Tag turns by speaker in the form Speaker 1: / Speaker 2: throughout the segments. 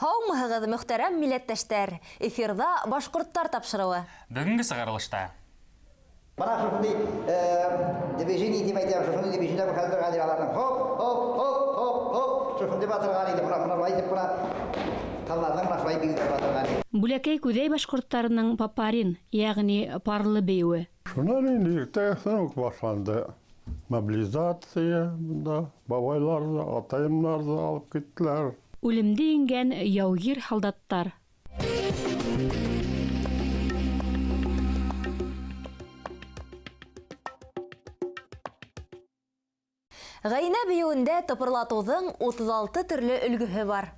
Speaker 1: Һаумыһығыҙ, мөхтәрәм милләттәштәр! Эфирҙа башҡорттар тапшырыуы.
Speaker 2: Бөгөнгө сығарылышта.
Speaker 3: Бына шундай движение тип әйтәм, шундай движение күрһәтергә ине аларның. Хоп, хоп, хоп, хоп, хоп, шундай батырға ине. Бына шулай итеп бына ҡыҙҙарҙың бына шулай бейеүҙәр батырға ине.
Speaker 4: Бүләкәй Күҙәй башҡорттарының папарин, йәғни парлы бейеүе.
Speaker 5: Шунан инде иртәгәһен үк башланды. Мобилизация, бында бабайларҙы, атайымдарҙы алып киттеләр.
Speaker 4: Үлемде еңгән яугир һалдаттар.
Speaker 1: Ғәйнә бейеүендә тыпырлатыуҙың 36 төрлө өлгөһө бар.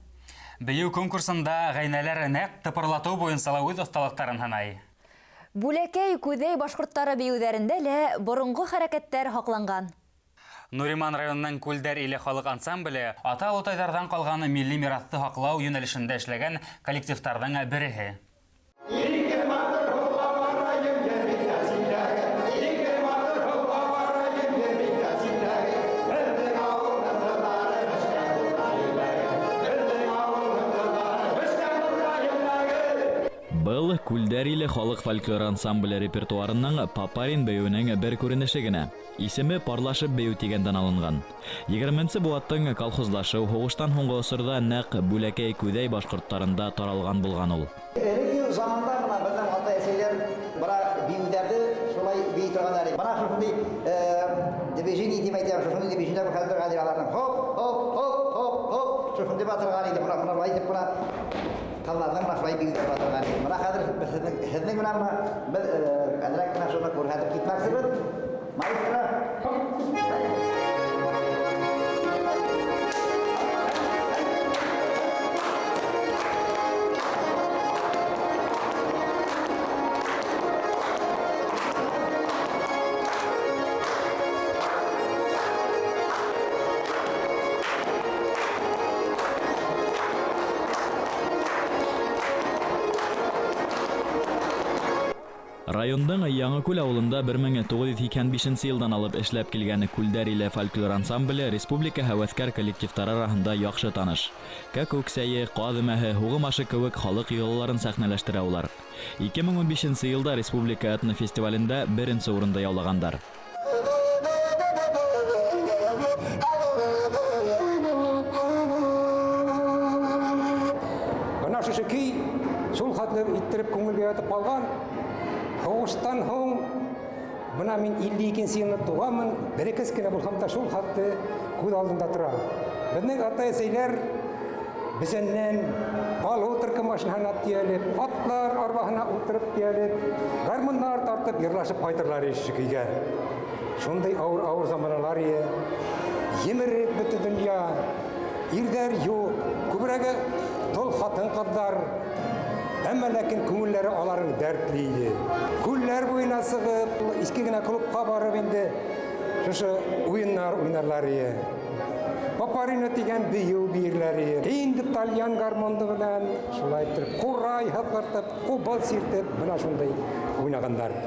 Speaker 2: Бейеү конкурсында ғәйнәләр нәҡ тыпырлатыу буйынса ла үҙ оҫталыҡтарын һынай.
Speaker 1: Бүләкәй Күҙәй башҡорттары бейеүҙәрендә лә боронғо хәрәкәттәр һаҡланған.
Speaker 2: Нуриман районының Күлдәр иле халыҡ ансамбле ата-олатайҙарҙан ҡалған милли мираҫты һаҡлау йүнәлешендә эшләгән коллективтарҙың береһе.
Speaker 6: Был Күлдәр иле халыҡ фольклор ансамбле репертуарының папарин бейеүенең бер күренеше генә. Исеме парлашып бейеү тигәндән алынған. 20-нсе быуаттың колхозлашыу һуғыштан һуңғы осорҙа нәҡ Бүләкәй Күҙәй башҡорттарында таралған булған ул.
Speaker 3: Элекке заманда бына беҙҙең ата-әсәйләр бына бейеүҙәрҙе шулай бейей торғандар. Бына шундай движение тип әйтәм, шундай движение күрһәтергә ине аларның. Хоп, хоп, хоп, хоп, хоп, шундай батырға ине. Бына шулай итеп бына ҡыҙҙарҙың бына шулай бейеүҙәр батырға ине. Бына хәҙер һеҙҙең менән бына беҙ әҙерәк кенә шуны күрһәтеп китмәксебеҙ. Маэстро.
Speaker 6: Райондың Яңыкүл ауылында 1985 йылдан алып эшләп килгән Күлдәр иле фольклор ансамбле республика һәүәҫкәр коллективтары араһында яҡшы таныш. Кәкүк сәйе, ҡаҙ өмәһе, һуғым ашы кеүек халыҡ йолаларын сәхнәләштерә улар. 2015 йылда республика этнофестивалендә беренсе урынды яулағандар.
Speaker 7: Бына шушы көй шул хәтле иттереп күңелгә ятып ҡалған. Һуғыштан һуң бына мин 52-нсе йылны туғанмын, бер-ике кенә булһам да шул хатты күҙ алдында тора. Беҙҙең ата-әсәйләр бесәннән полуторка машинаһына төйәлеп, атлар арбаһына ултырып төйәлеп, гармундар тартып йырлашып ҡайтырлар ине шул көйгә. Шундай ауыр-ауыр заманалар ине. Емереп бөтә донъя, ирҙәр юҡ, күберәге тол ҡатын-ҡыҙҙар. Әммә ләкин күңелләре аларның дәртле ине. Күлләр буйына сығып, иҫке генә клубҡа барып инде шушы уйыннар уйнарлар ине. Папарина тигән бейеү бейерләр ине. Инде тальян гармонды менән шулай итеп ҡурай һыҙғыртып, ҡубыҙ сиртеп, бына шундай уйнағандар.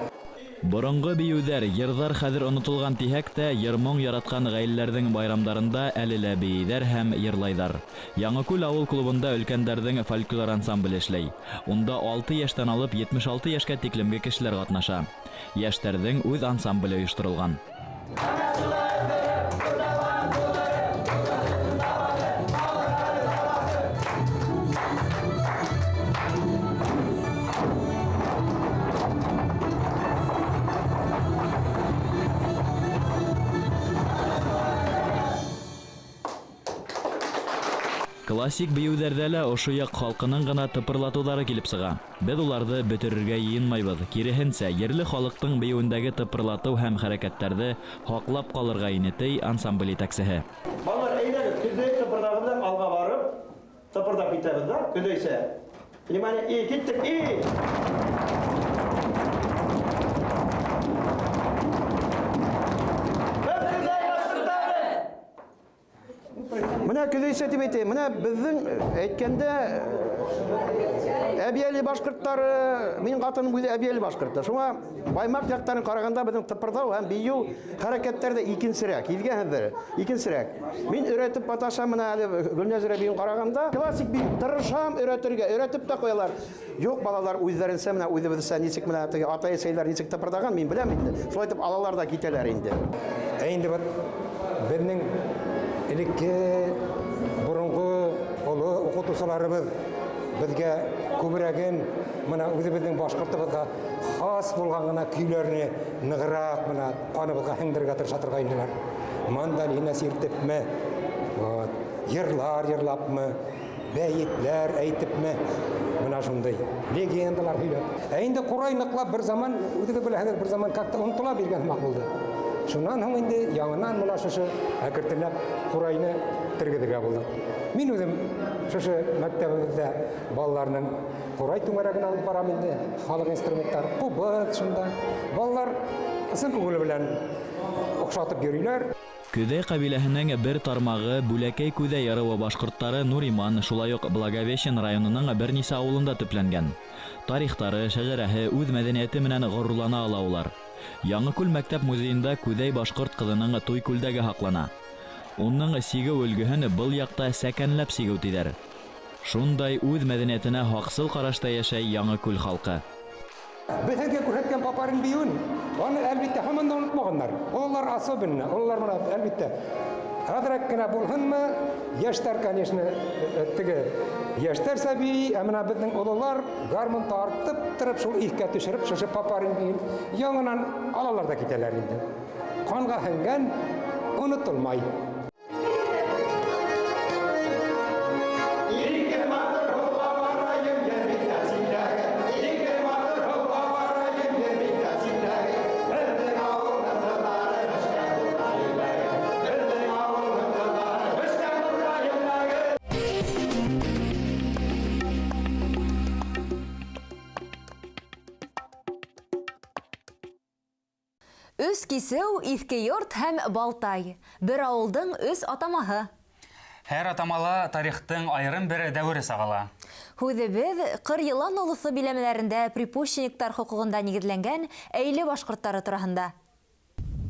Speaker 6: Боронғо бейеүҙәр, йырҙар хәҙер онотолған тиһәк тә, йыр-моң яратҡан ғаиләләрҙең байрамдарында әле лә бейейҙәр һәм йырлайҙар. Яңыкүл ауыл клубында өлкәндәрҙең фольклор ансамбле эшләй. Унда 6 йәштән алып 76 йәшкә тиклемге кешеләр ҡатнаша. Йәштәрҙең үҙ ансамбле ойошторолған. Классик бейеүҙәрҙә лә ошо яҡ халҡының ғына тыпырлатыуҙары килеп сыға. Беҙ уларҙы бөтөрөргә йыйынмайбыҙ. Киреһенсә, ерле халыҡтың бейеүендәге тыпырлатыу һәм хәрәкәттәрҙе һаҡлап ҡалырға ине, ти ансамбль етәксеһе.
Speaker 8: Балалар, әйҙәгеҙ, көҙәй тыпырҙағы менән алға барып, тыпырҙап китәбеҙ ҙә, көҙәйсә. Внимание, и киттек, и!
Speaker 3: Мына көҙәйсә тип әйтәйем, мына беҙҙең әйткәндә
Speaker 8: Әбйәлил башҡорттары, минең ҡатыным үҙе әбйәлил башҡорто. Шуңа Баймаҡ яҡтарын ҡарағанда беҙҙең тыпырҙау һәм бейеү хәрәкәттәр дә икенсерәк, һиҙгәнһеҙҙер, икенсерәк. Мин өйрәтеп маташам менә әле Гөлнәзирә бейеүен ҡарағанда, классик бейеү тырышам өйрәтергә, өйрәтеп тә ҡуялар. Юҡ, балалар үҙҙәренсә менә үҙебеҙсә нисек менә теге атай-әсәйләр нисек тыпырҙаған, мин беләм инде. Шулай итеп алалар да китәләр инде.
Speaker 7: Ә инде бит беҙҙең элекке боронғо оло уҡытыусыларыбыҙ беҙгә күберәген мына үҙебеҙҙең башҡортыбыҙға хас булған ғына көйләрне нығыраҡ мына ҡаныбыҙға һеңдерергә тырыша торғайнылар. Мандолина сиртепме, вот, йырлар йырлапмы, бәйетләр әйтепме, мына шундай легендалар һөйләп. Ә инде ҡурай ныҡлап бер заман, үҙегеҙ беләһегеҙ, бер заман как-то онотола биргән һымаҡ булды. Шунан һуң инде яңынан мына шушы әкертенләп ҡурайны тергеҙергә булдыҡ. Мин үҙем шушы мәктәбебеҙҙә балаларның ҡурай түңәрәген алып барам инде. Халыҡ инструменттар, ҡубыҙ шунда. Балалар ысын күңеле белән оҡшатып йөрөйләр.
Speaker 6: Көҙәй ҡәбиләһенең бер тармағы Бүләкәй Күҙәй ырыуы башҡорттары Нуриман, шулай уҡ Благовещен районының бер нисә ауылында төпләнгән. Тарихтары, шәжәрәһе, үҙ мәҙәниәте менән ғорурлана ала улар. Яңыкүл мәктәп музейында Күҙәй башҡорт ҡыҙының туй күлдәге һаҡлана. Уның сигеү өлгөһөн был яҡта сәкәнләп сигеү тиҙәр. Шундай үҙ мәҙәниәтенә һаҡсыл ҡарашта йәшәй Яңыкүл халҡы.
Speaker 7: Беҙ һеҙгә күрһәткән папарын бейеүен, аны әлбиттә һаман да онотмағандар. Ололар особенно, ололар мына әлбиттә әҙерәк кенә булһынмы, йәштәр, конечно, теге йәштәрсә бейей, ә мына беҙҙең ололар гармун тартып тороп, шул иҫкә төшөрөп, шушы папарын бейеүен яңынан алалар да китәләр инде. Ҡанға һеңгән онотолмай.
Speaker 1: Өс кисеү, иҫке йорт һәм Балтай. Бер ауылдың өс атамаһы.
Speaker 2: Һәр атамала тарихтың айырым бер дәүере сағыла.
Speaker 1: Һүҙебеҙ Ҡыр Йылан олоҫо биләмәләрендә припущениктар хоҡуғында нигеҙләнгән Әйле башҡорттары тураһында.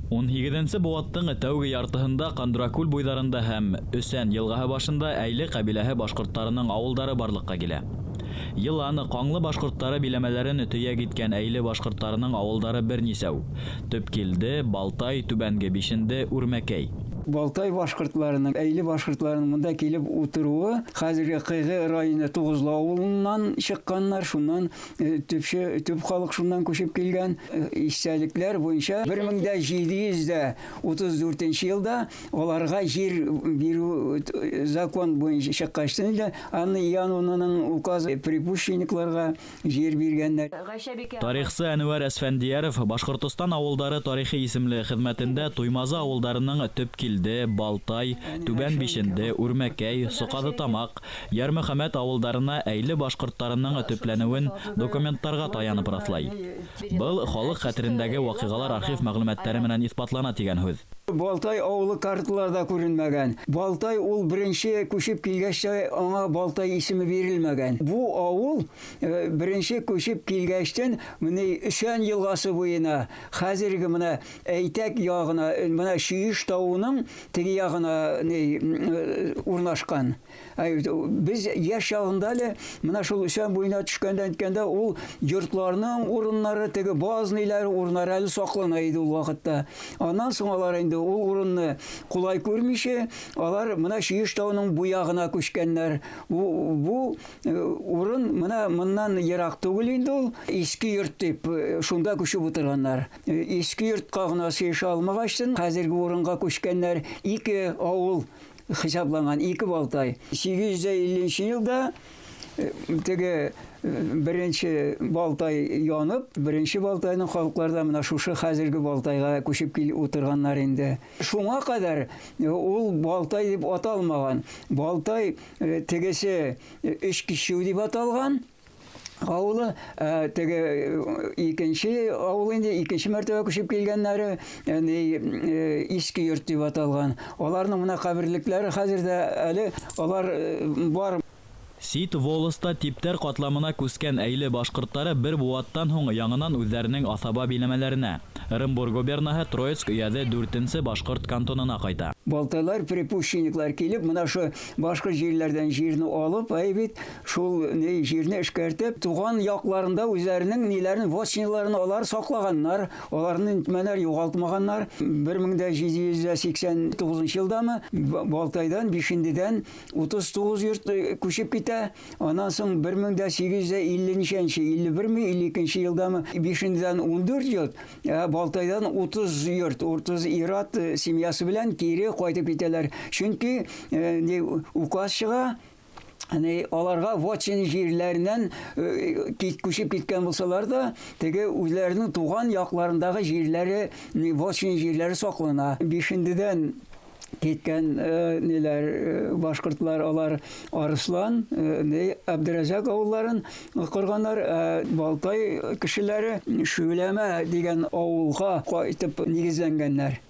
Speaker 6: 18-нсе быуаттың тәүге яртыһында Ҡандракүл буйҙарында һәм Өсән йылғаһы башында Әйле ҡәбиләһе башҡорттарының ауылдары барлыҡҡа килә. Йылан, Ҡаңлы башҡорттары биләмәләрен төйәк иткән Әйле башҡорттарының ауылдары бер нисәү. Төпкилде, Балтай, Түбәнге Бишенде, Үрмәкәй.
Speaker 9: Балтай башҡортларының, Әйле башҡортларының мында килеп ултырыуы хәҙерге Ҡыйғы районы Туғыҙлы ауылынан сыҡҡаннар, шунан төп халыҡ шунан күсеп килгән. Иҫтәлекләр буйынса 1734 йылда уларға ер биреү закон буйынса сыҡҡас инде Анна Иоанновнаның указы припущенникларға ер биргәндәр.
Speaker 6: Тарихсы Әнүәр Әсфәндиәров Башҡортостан ауылдары тарихы исемле хеҙмәтендә Туймазы ауылдарының Төпкилде, Балтай, Түбән Бишенде, Үрмәкәй, Соҡаҙы Тамаҡ, Йәрмөхәмәт ауылдарына Әйле башҡорттарының төпләнеүен документтарға таянып раҫлай. Был халыҡ хәтерендәге ваҡиғалар архив мәғлүмәттәре менән иҫбатлана тигән һүҙ.
Speaker 9: Балтай ауылы карталарҙа күренмәгән. Балтай ул беренсе күсеп килгәс тә аңа Балтай исеме бирелмәгән. Бу ауыл беренсе күсеп килгәстән менә Өсән йылғасы буйына, хәҙерге менә Әйтәк яғына, менә Шөйөш тауының теге яғына урынлашҡан. Беҙ йәш чағында әле менә шул Өсән буйына төшкәндә әйткәндә ул йортларның урыннары, теге базниләр урыннары әле саҡлана иде ул ваҡытта. Аннан һуң алар инде ул урынны ҡулай күрмичә, алар менә Шөйөш тауының бу яғына күскәннәр. Бу урын менә моннан ерак түгел инде ул. Иске йорт дип шунда күсеп утырганнар. Иске йортка гына сыйыша алмагачтын, хәзерге урынга күскәннәр. Ике ауыл хисапланган, ике Балтай. 850 йылда теге беренсе Балтай янып, беренсе Балтайның халыҡларда менә шушы хәзерге Балтайға күсеп килеп утырганнар инде. Шуңа кадәр ул Балтай дип аталмаган. Балтай тегесе өч кишеү дип аталган. Ауылы, теге икенсе ауыл инде икенсе мәртәбә күсеп килгәннәре, Иске йорт дип аталган. Аларның менә каберлекләре хәзер дә әле алар бар.
Speaker 6: Сит волоста типтәр ҡатламына күскән әйле башҡорттары бер быуаттан һуң яңынан үҙҙәренең аҫаба биләмәләренә, Ырымбур губернаһы Троицк өйәҙе 4-нсе башҡорт кантонына ҡайта.
Speaker 9: Балтайлар, припущенниклар килеп, мына ошо башҡорт ерләрҙән ерҙе алып, әй бит, шул ерҙе эшкәртеп, туған яҡларында үҙҙәренең ниләрен, вотчиналарын алар саҡлағаннар, аларны нитмәнәр, юғалтмағаннар. 1789 йылдамы Балтайҙан, Бишендедән 39 йорт күсеп китә. Анан соң 1850 ничәнче, 51-ме, 52 йылдамы Бишендедән 14 йорт, Балтайҙан 30 йорт, 30 ир-ат семьясы белән кире ҡайтып китәләр. Чөнки указ чыга, аларга вотчина җирләреннән күчеп киткән булсалар да, теге үзләренең туган якларындагы җирләре, вотчина җирләре саклана. Бишендедән киткән ниләр, башҡортлар, алар Арыслан, Әбдерәзәк авылларын ҡорғаннар. Балтай кешеләре Шүләмә дигән авылға ҡайтып нигеҙләнгәннәр.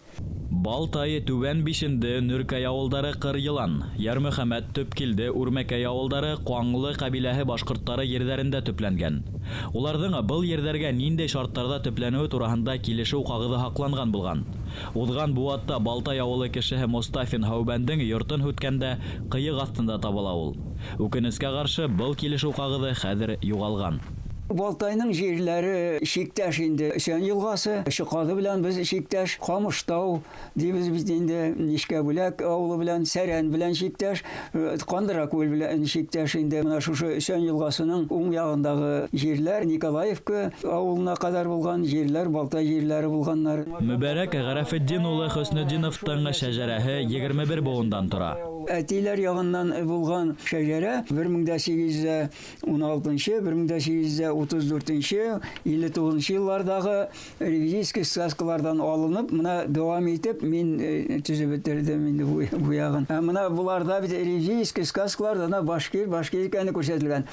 Speaker 6: Балтай, Түбән Бишенде, Нөркәй ауылдары Ҡыр-Йылан, Ярмөхәмәт, Төпкилде, Үрмәкәй ауылдары Ҡуаңлы ҡәбиләһе башҡорттары ерҙәрендә төпләнгән. Уларҙың был ерҙәргә ниндәй шарттарҙа төпләнеүе тураһында килешеү ҡағыҙы һаҡланған булған. Уҙған быуатта Балтай ауылы кешеһе Мостафин Һәүбәндең йортон һүткәндә ҡыйыҡ аҫтында табыла ул. Үкенескә ҡаршы, был килешеү ҡағыҙы хәҙер юғалған.
Speaker 9: Балтайның җирләре шиктәш инде. Өсән елгасы, Шыҡаҙы белән без шиктәш, Ҡамыштау дибез бит инде, Нишкәбүләк авылы белән, Сәрән белән шиктәш, Ҡандыра күл белән шиктәш инде. Менә шушы Өсән елгасының уң ягындагы җирләр Николаевка авылына кадәр булган җирләр, Балтай җирләре булганнар.
Speaker 6: Мөбәрәк Ғәрәфетдин улы Хөснетдиновтың шәжәрәһе 21 быуындан тора.
Speaker 9: Әтиләр ягыннан булган шәжәрә 1816, 1834, 59 еллардагы ревизийский сказкалардан алынып, мына дәвам итеп мин төзеп бетердем инде бу ягын. Мына буларда бит ревизийский сказкаларда да башкир, башкир икәне күрсәтелгән.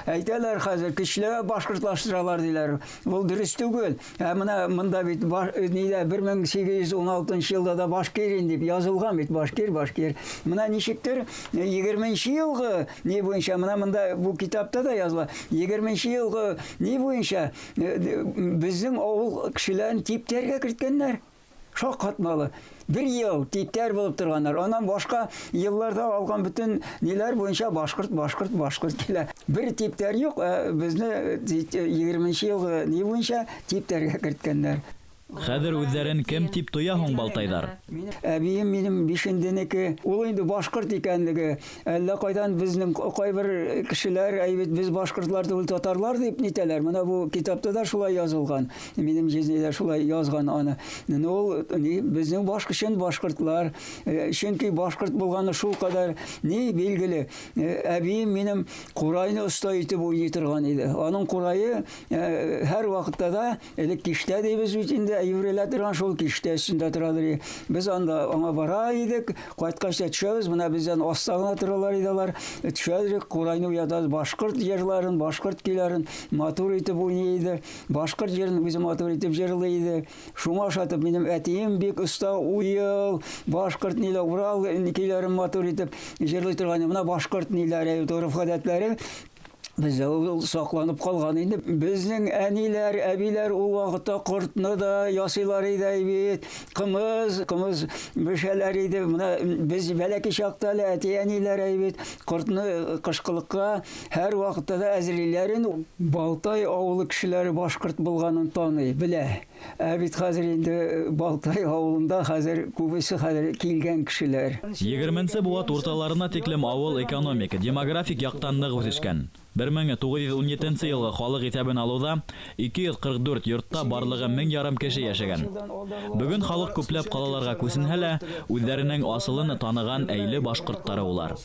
Speaker 9: Әйтәләр хәзер көчле башкортлаштыралар диләр. Бу дөрес түгел. Мына монда бит нидә 1816 елда да башкир дип язылган бит, башкир, башкир. Мына ничектер 20 елгы ни буенча, мына монда бу китапта да языла. 20 елгы ни буенча безнең авыл кешеләрен типтәргә керткәннәр. Шаккатмалы. Бер ел типтәр булып торганнар. Аннан башка елларда алган бөтен ниләр буенча башкорт, башкорт, башкорт килә. Бер типтәр юк, безне 20 елгы ни буенча типтәргә керткәннәр.
Speaker 6: Хәҙер үҙҙәрен кем тип тоя һуң балтайҙар?
Speaker 9: Әбием минем бишенденеке, ул инде башҡорт икәнлеге. Әллә ҡайҙан безнең ҡайбер кешеләр, әй бит без башҡортлар түгел, татарлар дип нитәләр. Мына бу китапта да шулай язылган. Минем җизнәй дә шулай язган аны. Ул ни безнең башкышын башҡортлар, чөнки башҡорт булганы шул кадәр ни билгеле. Әбием минем ҡурайны оста итеп уйный торган иде. Аның ҡурайы һәр ваҡытта да элек киштә дибез бит инде, әйберләр торган шул киштә өстендә торадыр. Без анда аңа бара идек, кайткач та төшәбез, менә бездән аста гына торалар иде алар. Төшәдек, ҡурайны уятабыз, башҡорт йырларын, башҡорт көйләрен матур итеп уйный иде. Башҡорт йырын үзе матур итеп йырлый иде. Шуңа ошатып минем әтием бик оста уйыл, башҡорт ниләр, Урал көйләрен матур итеп йырлый торган. Менә башҡорт ниләре, гореф-ғәҙәтләре Бездә ул сакланып калган инде. Безнең әниләр, әбиләр ул вакытта кортны да ясыйлар иде бит. Кымыз, кымыз бешәләр иде. Менә без бәләкәй чакта әле әти-әниләр бит кортны кышкылыкка һәр вакытта да әзерлиләр иде. Балтай авылы кешеләре башкорт булганын таный, белә. Ә бит хәзер инде Балтай авылында хәзер күбесе хәзер килгән кешеләр.
Speaker 6: 20-нче быуат урталарына тиклем авыл экономик, демографик яктан нык үсешкән. 1917 елгы халык исәбен алуда 244 йортта барлыгы 1500 кеше яшәгән. Бүген халык күпләп калаларга күсенһә лә, үзләренең асылын таныган әйле башкортлары улар.